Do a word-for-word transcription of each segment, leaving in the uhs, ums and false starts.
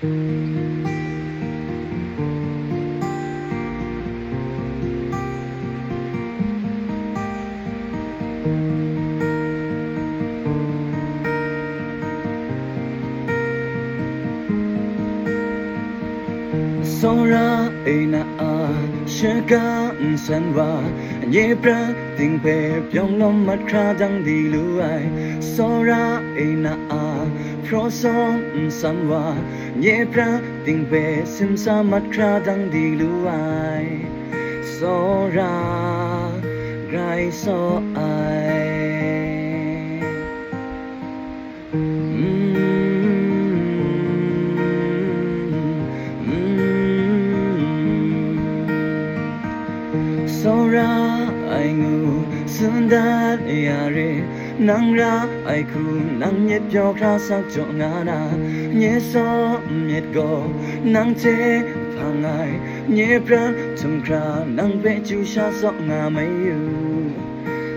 Tsawra e na a shaga nsan wa, nye prat ting hpe byawng lawm mat hkra dang di lu ai. Tsawra e na a hpraw sawng nsam wa, nye prat ting hpe simsa mat hkra dang di lu ai. Tsawra grai saw ai. Tsawra ai ngu tsun dat ya re, nang ra ai hku nang myit pyaw hkra sak jaw nga na, nye saw myit gaw nang hte hpang ai, nye prat htum hkra nang hpe chyu sha saw nga mai yu.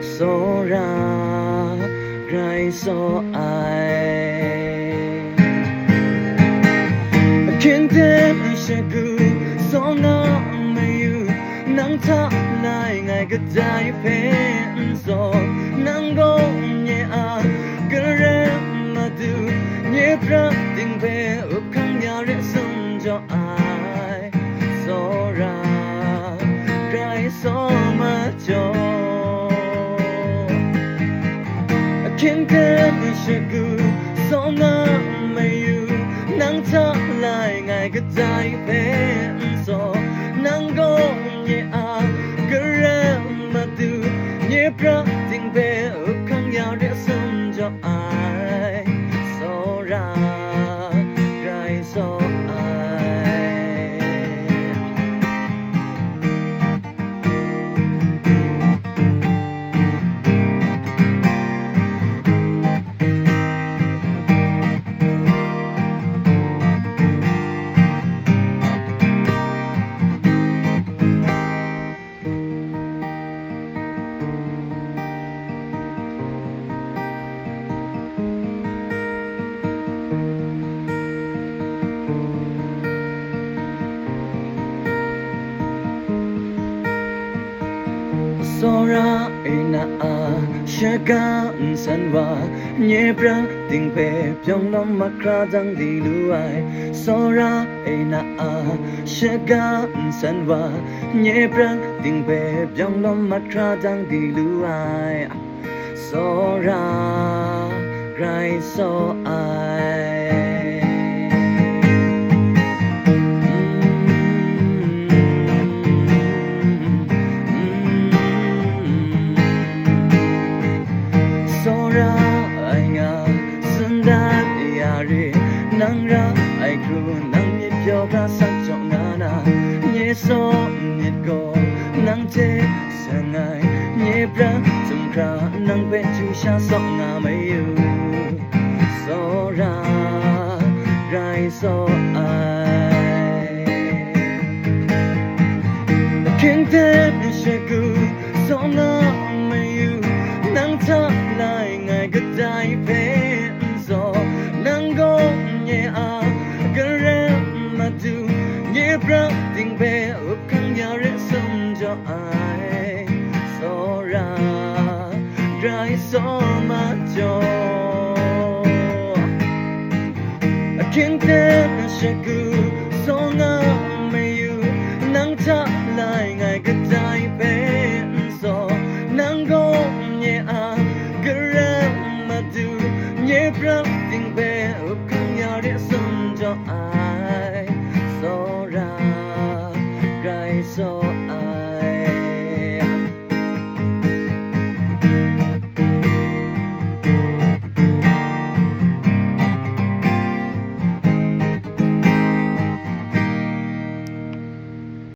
Tsawra grai saw ai. Hkying ten shagu saw nga mayu, nang hta lai ngai kadai hpe n saw, nang gaw nye a karen madu, nye prat ting hpe up hkang ya re sum jaw ai. Tsawra grai saw majaw, ahkying ten shagu saw nga mayu, nang hta lai ngai kadai hpe n saw, nang gaw nye a karen madu, nye prat ting hpe up hkang ya re sum jaw ai. Tsawra grai saw ai. Tsawra e na a shaga nsan wa, nye prat ting hpe byawng lawm mat hkra dang di lu ai. Tsawra e na a shaga nsan wa, nye prat ting hpe byawng lawm mat hkra dang di lu ai. Tsawra grai saw ai. Tsawra ai nga tsun dat ya re, nang ra ai hku nang myit pyaw hkra sak jaw nga na, nye saw myit gaw nang hte seng ai, nye prat htum hkra nang hpe chyu sha saw nga mai yu. Tsawra grai saw ai. Ahkying ten shagu saw nga mayu, nang hta lai ngai kadai hpe n saw, nang gaw nye a karen madu, nye prat ting hpe up hkang ya re sum jaw ai. Tsawra grai saw majaw, ahkying ten shagu saw nga mayu, nang hta